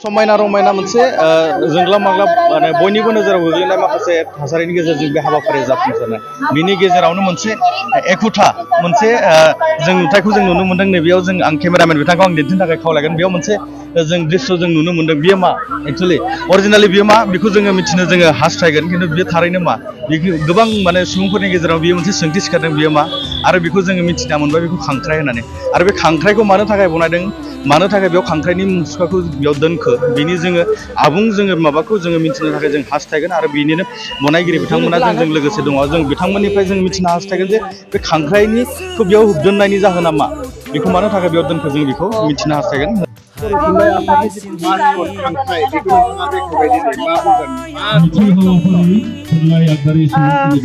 समायना रमायना मोनसे जोंग्ला माग्ला माने बयनिबो नोजोराव गोग्लैनाय माखासे थासारिनि गेजेरजों बे हाबाफारिया जाफुंसारनाय बिनि गेजेरावनो मोनसे एखुथा मोनसे जों नुथायखौ जों नुनो मोनदों नैबेयाव जों आं केमेरामेन बिथांखौ आं दिन्थिनो थाखाय खावलायगोन बेयाव मोनसे जों दृश्य जों नुनो मोनदों बियो मा एक्चुअलि अरिजिनालि बियो मा बेखौ जोङो मिथिनो जोङो हास्थायगोन खिन्थु बियो थारैनो मा गोबां माने सुबुंफोरनि गेजेराव बियो मोनसे सोंथि सिखारदों बियो मा आरो बेखौ जोङो मिथिना मोनबाय बेखौ खांख्राइ होननानै आरो बे खांख्राइखौ मानो थाखाय बनायदों मानो थाखाय बेयाव खांख्राइनि मुसुखाखौ बेयाव दोनखो बिनि जोङो आबुं जोङो माबाखौ जोङो मिथिनो थाखाय जों हास्थायगोन आरो बिनिनो बनायगिरि बिथांमोना जोंजों लोगोसे दङ जों बिथांमोननिफ्राय जों मिथिनो हास्थायगोन जे बे खांख्राइनिखौ बेयाव दोननायनि जाहोना मा बेखौ मानो थाखाय बेयाव दोनखो जों बेखौ मिथिनो हास्थायगोन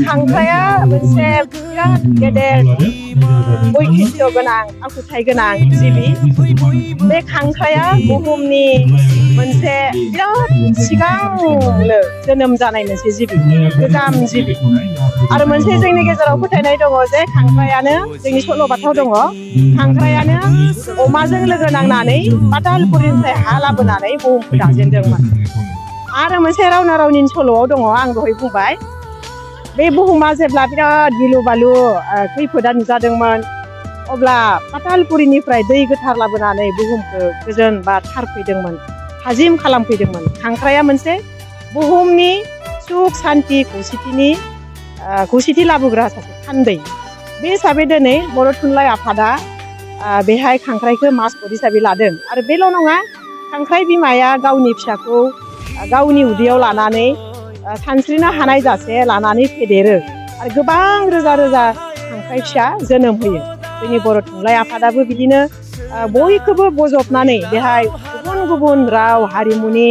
खांख्राया मोनसे बिराद गेदेर बैखिष्ट गोनां आखुथाय गोनां जिबि बे खांख्राया बुहुमनि मोनसे बिराद सिगांनो जोनोम जानाय मोनसे जिबि गोजाम जिबि आरो मोनसे जोंनि गेजेराव फोथायनाय दङ जे खांख्रायानो जोंनि सल'बाथायाव दङ खांख्रायानो अमाजों लोगो नांनानै पातालपुरिनिफ्राय हा लाबोनानै बुहुमखौ दाजेनदोंमोन आरो मोनसे रावना रावनिनि सल'आव दङ आं दहाय बुंबाय बे बुहुमा जेब्ला बिराद गिलु बालु खैफोदा नुजादोंमोन अब्ला पातालपुरिनिफ्राय दै गोथार लाबोनानै बुहुमखौ गोजोन बा थारफैदोंमोन थाजिम खालामफैदोंमोन खांख्राया मोनसे बुहुमनि सुख सान्ति खौसेथि लाबोग्रा सासे थान्दै बे हिसाबै दिनै बर' थुनलाइ आफादा बेहाय खांख्राइखौ मास्कट हिसाबै लादों आरो बेल' नङा खांख्राइ बिमाया गावनि फिसाखौ गावनि उदैयाव लानानै सानस्रिनो हानाय जासे लानानै फेदेरो आरो गोबां रोजा रोजा खांख्राइ फिसा जोनोम होयो जोंनि बर' थुनलाइ आफादाबो बिदिनो बयखौबो बजबनानै बेहाय गुबुन गुबुन राव हारिमुनि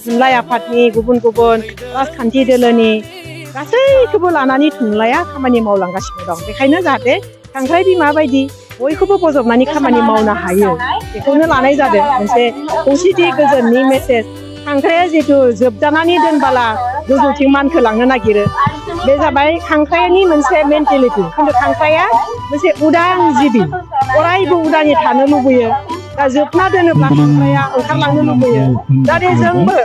थुनलाइ आफादनि गुबुन गुबुन राजखान्थि दोलोनि गासैखौबो लानानै थुनलाइया खामानि मावलांगासिनो दं बेखायनो जाहाथे खांख्राइ बिमा बायदि बयखौबो बजबनानै खामानि मावनो हायो बेखौनो लानाय जादों मोनसे खौसेथि गोजोननि मेसेज खांख्राया जिहेतु जोबजानानै दोनबाला गोजौथिं मानखोलांनो नागिरो बे जाबाय खांख्राइनि मोनसे मेन्टेलिटि खिन्थु खांख्राया मोनसे उदां जिबि अरायबो उदाङै थानो लुबैयो दा जोबना दोनोब्ला खांख्राया ओंखारलांनो लुबैयो जाहाथे जोंबो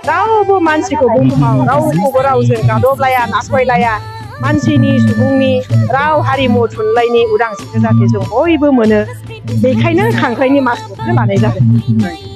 रावबो मानसिखौ बुहुमाव रावखौबो रावजों गादबलाया नासयलाया मानसिनि सुबुंनि राव हारिमु थुनलाइनि उदांस्रिखौ जाहाथे जों बयबो मोनो बेखायनो खांख्राइनि मास्कटखौ लानाय जादों